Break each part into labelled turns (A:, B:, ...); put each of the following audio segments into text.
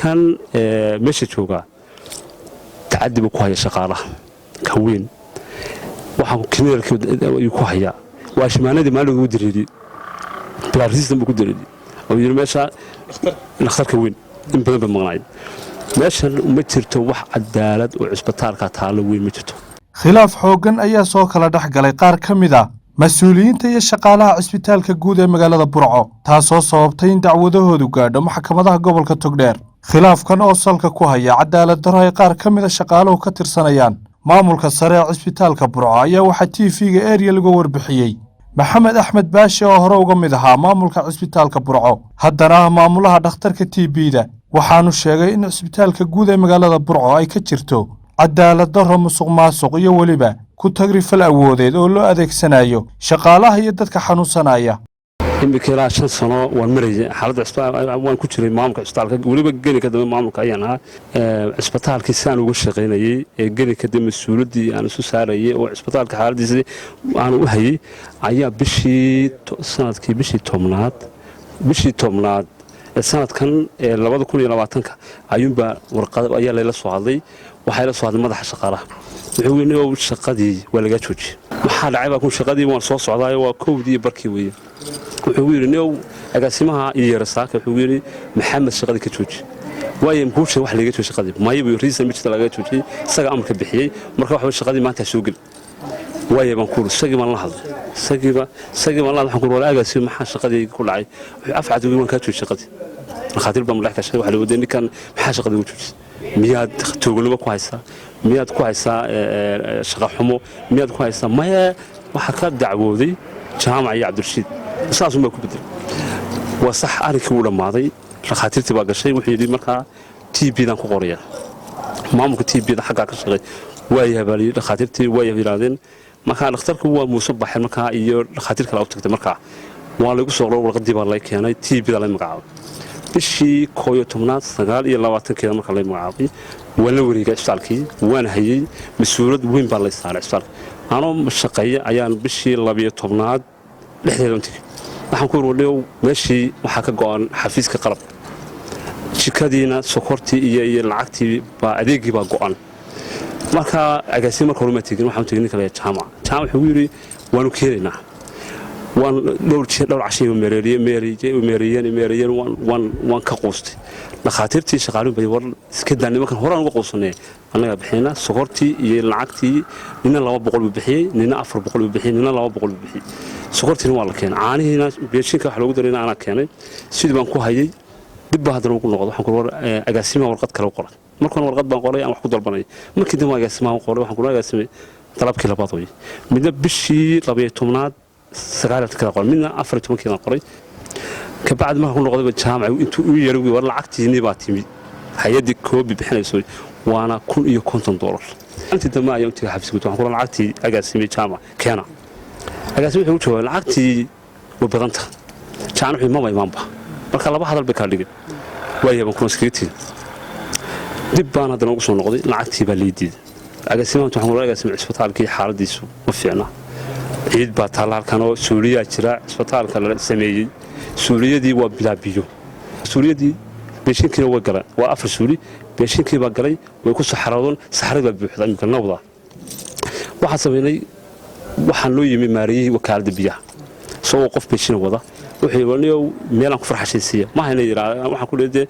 A: Ninkan meesha joogaa tacadi buu ku haya shaqaalaha ka weyn. Waxaan kriminalkii ku hayaa waa shimaanadii maalin ugu dareeriyey, bilaarsiistan buu ku dareeriyey oo yidhi meesha dhakhtarka weyn in badan ba maqnaay. Meeshan ma jirto wax cadaalad oo cisbitaalka taallo weyn ma jirto.
B: Khilaaf xooggan ayaa soo kala dhex galay qaar ka mid ah mas-uuliyiinta iyo shaqaalaha cisbitaalka guud ee magaalada Burco, taasoo sababtay in dacwadahoodu gaadho maxkamadaha gobolka Togdheer. Khilaafkan oo salka ku haya cadaalad darro ay qaar ka mid ah shaqaaluhu ka tirsanayaan maamulka sare ee cisbitaalka Burco ayaa waxaa TV-ga Ariel uga warbixiyey Maxamed Axmed Baashe, oo hore uga mid ahaa maamulka cisbitaalka Burco, haddana ah maamulaha dhakhtarka TB-da. Waxaanu sheegay in cisbitaalka guud ee magaalada Burco ay ka jirto cadaalad darro, musuq maasuq iyo weliba ku tagrifal awoodeed oo loo adeegsanayo shaqaalaha iyo dadka xanuunsanaya.
A: Iminka ilaa 5 sano waan marayay xaaladda, waan ku jiray maamulka cisbitaalka. Weliba gelinka dambe maamulka ayaan ahaa. Cisbitaalkii sidaan uga shaqaynayey ee gelinka dambe mas-uuliyaddii aan isu saarayay oo cisbitaalka xaaladdiisii aan u hayay ayaa bishii sanadkii bishii 10aad ee sanadkan ee 2020-ka ayuunbaa warqad ayaa layla soo hadlay. Waxaa ila soo hadlay madaxa shaqaalaha. Wuxuu yidhi, "Shaqadii waa lagaa joojiyey." "Maxaa dhacay?" Baa kun. "Shaqadii waan soo socdaayo, waa kowdii barkii weeye." Wuxuu yidhi, "Niow, agaasimaha iyo yeerasaaka." Wuxuu yidhi, "Maxamed shaqadii ka jooji." "Waayo, muxuu sheegay wax laga joojiyey shaqadii?" "Maya," buu, "reason ma jirta laga joojiyey, isaga amarka bixiyey. Marka waxa shaqadii maanta soo geli." "Waayo," baan ku. Isagii baan la hadlay, isagii baan la hadlay. Waxaan ku, "War agaasimo, maxaa shaqadii ku dhacay?" Wuxuu afcad ugu, "Waan kaa joojiyey shaqadii." Dhakhaatiir baan madax kashay. Waxa la waday, "Ninkan maxaa shaqadii ugu joojisay? Miyaad tuuganimo ku haysaa? Miyaad ku haysaa shaqa xumo? Miyaad ku haysaa?" "Maya, waxaa ka dacwooday Jaamac iyo Cabdirashiid, saasun baa ku bedelay." Waa sax, arrinkii wuu dhammaaday. Dhakhaatiirtii baa gashay. Wuxuu yidhi, "Markaa TB-dan ku qoraya maamulka TB-da xaggaa ka shaqay." "Waayahay," baa layidhi. Dhakhaatiirtii "waayahay" yidhaahdeen. Markaa dhakhtarku waa Muuse Baxay markaa iyo dhakhaatiir kale u tagtay. Markaa waa laygu soo qoro, warqadii baa lay keenay, TB-da lay magacaabay bishii 11aad 29-keeda. Markaa lay magacaabay, waan la wareegay cisbitaalkii, waan hayey, mas-uuliyad weyn baa lay saaray cisbitaalka. Anoo shaqeeya ayaan bishii 12aad dhexdeeda tegey. Waxaan ku wadhiyow, meeshii waxaa ka go'an xafiiska qalab, jikadiina sokortii iyo lacagtii baa adeegii baa go'an. Markaa agaasimo marka hore ma tegin, waxaan tegin ninka la Jaamac. Jaamac wuxuu yidhi, "Waanu keenaynaa." Waan dhowr jeer, dhowr cashay meereeyeen, meereeyeen, meereeyeen. Waan ka quustay. Dhakhaatiirtii shaqaaluhu bay, "War iska daa nimankan, horaan uga quusanay, annagaa bixinayna sokortii iyo lacagtii." Nina 200 buu bixiyey, nina 400 buu bixiyey, nina 200 buu bixiyey. Sokortiina waa la keenay, caanihiina beeshinka wax loogu darayna anaa keenay. Sidii baan ku hayay. Dib baa haddana ugu noqdo. Waxaan ku, "War agaasimaha warqad kale u qoray." Markaan warqad baan qoray aan wax ku dalbanay. Markii dambe agaasimaha qoray, waxaan ku, "Agaasimay, dalabkii labaad way." Midna bishii 12aad 9-keeda qoray, midna 14-keeda qoray. Kabacdi markaan ku noqdayba, Jaamac intuu uu yeeray, "War lacagtiinii baa timid, hay-addii koobi bixinayso, waana $1050." Intii dambe ayaan u tegay xafiiska guud. Waxaan ku, "Lacagtii agaasimay Jaamac keena." Agaasimay wuxuu u jawaabay, "Lacagtii way badanta." Jaamac wuxuu maba imaanba. Marka laba hadal bay kala dhigeen. "Waaya," baan kuna iskaga tegey. Dib baan haddana ugu soo noqday, lacagtii baa lii diiday. Agaasimaha waxaan ku, "Agaasimay, cisbitaalkii xaaladiisu ma fiicna, ciid baa taalla halkan oo suuliyaa jira. Cisbitaalka la sameeyey suuliyadii waa bilaabiyo, suuliyadii beeshinkiina way galeen, waa afar suuli, beeshinkii baa galay, way ku saxaradoon, saxaradii baa buuxda imika nawda." Waxaan samaynay, waxaan loo yimi maariyihii wakaaladda biyaha isagoo qof beeshina wada. Wuxuu yidhi, "Niyow, meelaan ku farxashaysiiya ma hayna." Yidhaa, waxaan ku leeyahay,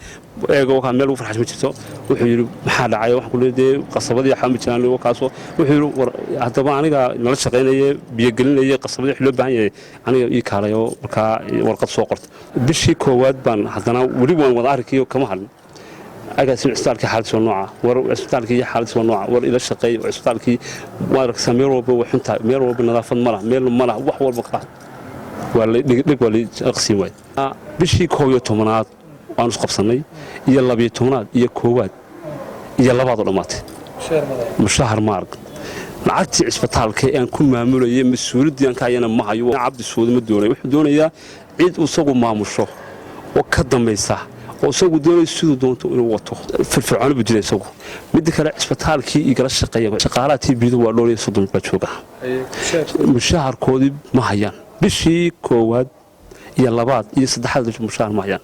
A: "Eego, wakaa meel lagu farxash ma jirto." Wuxuu yidhi, "Maxaa dhacay?" Waxaan ku leeyahay, "Qasabadii waxaa ma jiraan wakaasoo." Wuxuu yidhi, "War haddaba aniga nala shaqaynaya, biyogelinaya, qasabadii wax loo baahan yahay, aniga ii kaalay." Oo markaa warqad soo qorta. Bishii koowaad baan haddana weli waan wada arrinkii kama hadlin. "Agaasim, cisbitaalkii xaaladdiis waa nooca. War cisbitaalkii iyo xaaladdiis waa nooca. War ila shaqeey oo cisbitaalkii waa arkaysaa, meel walba way xuntahay, meel walba nadaafad ma laha, meel ma laha, wax walba ka waa la dhig, waa la aqsiin waay." Bishii 11aad waanu isqabsannay, iyo 12aad iyo koowaad iyo labaad oo dhammaatay, mushahar ma arag. Lacagtii cisbitaalka ee aan ku maamulayay, mas-uuliyaddii aan ka hayana ma hayo. Cabdi Suude ma doonay, wuxuu doonayaa cid isagu maamusho oo ka dambaysa oo isagu doonayo siduu doonto inuu wato. Firfircooni buu dilay isagu. Midda kale, cisbitaalkii igala shaqeeya shaqaalaha TB-du waa dhowr iyo soddon baa jooga, mushaharkoodii ma hayaan. Bishii koowaad iyo labaad iyo saddexaad mushahar ma hayaan,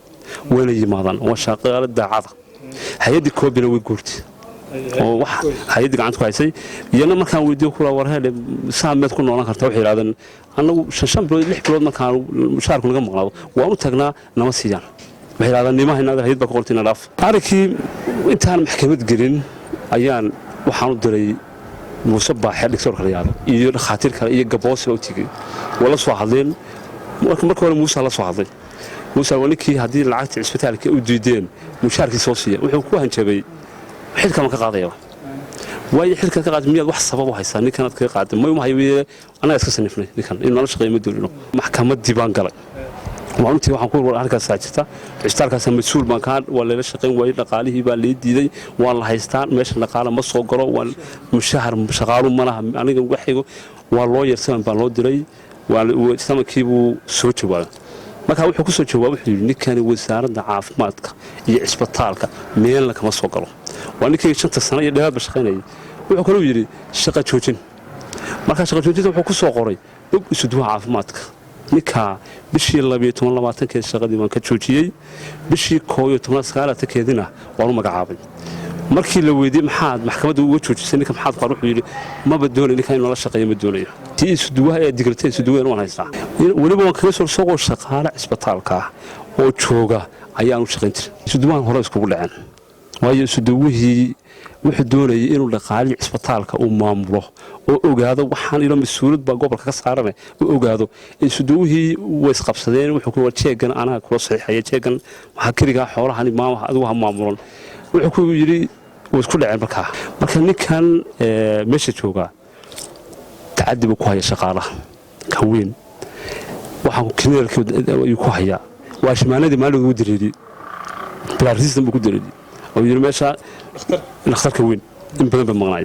A: wayna yimaadaan, waa shaqaale daacada. Hay-addii koobina way guurtay oo wax hay-addii gacanta ku haysay iyana markaan weydiiyo kula war hele saa meed ku noolan karta, waxay yidhahdeen annagu 5 5 bilood, 6 bilood markaan mushaarku naga maqnaado waan u tagnaa, nama siiyaan. Waxay yidhahdaan nimaha hayad baa ku qortay, na dhaaf. Arrinkii intaan maxkamad gelin ayaan waxaan u diray Muuse Baaxe, dhigtoorka la yidhahdo, iyo dhakhaatiir kale iyo Gaboose baa u tegey, waa la soo hadleen. Marka hore Muuse la soo hadlay. Muuse waa ninkii haddii lacagta cisbitaalka u diideen mushaarkii soo siiya. Wuxuu ku hanjabay xilka ma ka qaadayaba, waayo xilka ka qaaday miyaad wax sabab u haysaa ninkanaad kaga qaaday? May uma hayo, annaga iska sanifnay ninkan inuu nala shaqeeyo ma doonino. Maxkamaddii baan galay, waan untii waxaan ku war arrinkaasaa jirta, cisbitaalkaasa mas-uul baan kaa, waa layla shaqayn waayey, dhaqaalihii baa lay diiday, waan la haystaa meesha, dhaqaala ma soo galo, waan mushahar shaqaalu ma laha, aniga waxaygo waa loo yeersaman baa loo diray. Samankii buu soo jawaabay. Marka wuxuu ku soo jawaabay, wuxuu yidhi ninkani wasaaradda caafimaadka iyo cisbitaalka meelna kama soo galo, waa ninkii 5-ta sano iyo dheeraadba shaqaynayay. Wuxuu kaluu yidhi shaqa joojin. Marka shaqa joojinta wuxuu ku soo qoray bog isuduwaha caafimaadka. Ninkaa bishii 12 20-keed shaqadii waan ka joojiyey, bishii 11aad 29-keedina waan u magacaabay. Markii la weydiiyey maxaad maxkamadda uga joojisay ninka, maxaad qor, wuxuu yidhi maba doonayo ninka in lala shaqeeyo, ma doonayo. Tii isuduwaha ee digratay isuduwahan waan haystaa, weliba waan kaga soo soqoo shaqaale cisbitaalka ah oo jooga ayaan u shaqayn jiray. Isuduwahan hore iskugu dhaceen, waayo isuduwihii wuxuu doonayay inuu dhaqaalihii cisbitaalka uu maamulo oo ogaado waxaan ilo mas-uuliyad baa gobolka ka saarane uu ogaado. Isuduwihii way isqabsadeen. Wuxuu ku jeegan anaa kula saxiixaya, jeegan waxaa keligaa xoolahani maamaha adigu ha maamulan, wuxuu ku yidhi. Way isku dhaceen markaa. Marka ninkan meesha joogaa tacadi buu ku haya shaqaalaha ka weyn, waxaan kineerkayuu ku hayaa, waa shimaanadii maalin ugu dareeriyey, bilaarsiistan buu ku dareeriyey oo yidhi meesha dhakhtarka weyn in badan ba maqnaay.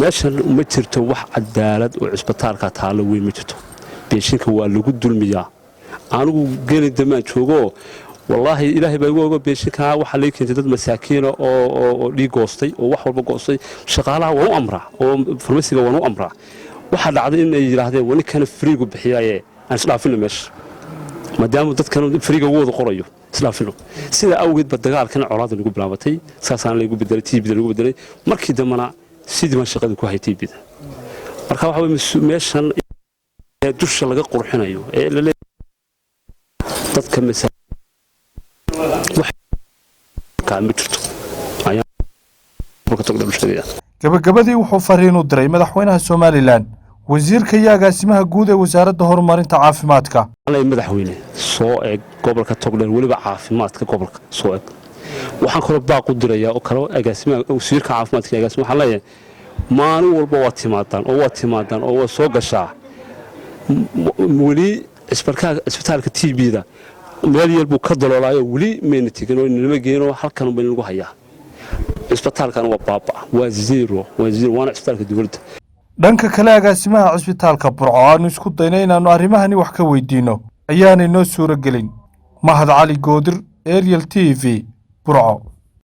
A: Meeshan ma jirto wax cadaalad oo cisbitaalka taallo weyn, ma jirto. Beeshinka waa lagu dulmiyaa. Anigu geli damaan joogoo, wallaahi ilaahay baa igu ogo, beeshinkaa waxaa lay keentay dad masaakiina oo dhiig goostay oo wax walba goostay. Shaqaalaha waan u amraa oo farmasiga waan u amraa. Waxaa dhacday in ay yidhaahdeen waa ninkana free-gu bixiyaaye aan isdhaafino meesha, maadaama dadkan free-ga ugu wada qorayo isdhaafino. Sidaa awgeed ba dagaalkan colaada lagu bilaabatay, saasaana lagu bedelay, TB-da lagu bedelay. Markii dambena sidii baan shaqadii ku hayay TB-da. Marka waxa weye meeshan dusha laga qurxinayo ee la dadka wax ma jirto ayaan sheegaya.
B: Gabagabadii wuxuu fariin u diray madaxweynaha Somaliland, wasiirka iyo agaasimaha guud ee wasaaradda horumarinta caafimaadka.
A: Madaxweyne, soo eeg gobolka Togdheer, weliba caafimaadka gobolka soo eeg. Waxaan kaloo baaq u dirayaa oo kale agaasimaha, wasiirka caafimaadka iyo agaasima. Waxaan leeyahay maalin walba waa timaadaan oo waa timaadaan oo waa soo gashaa. Weli cisbitaalka TB-da meel yar buu ka daloolaayo, weli mayna tegin oo nalama geenoo, halkan bayna lagu hayaa. Cisbitaalkan waa baaba, waa zero, waa zero, waana cisbitaalka dowladda.
B: Dhanka kale, agaasimaha cisbitaalka Burco aanu isku daynay inaannu arrimahani wax ka weydiinno ayaanay noo suuro gelin. Mahad Cali Goodir, Ariel TV, Burco.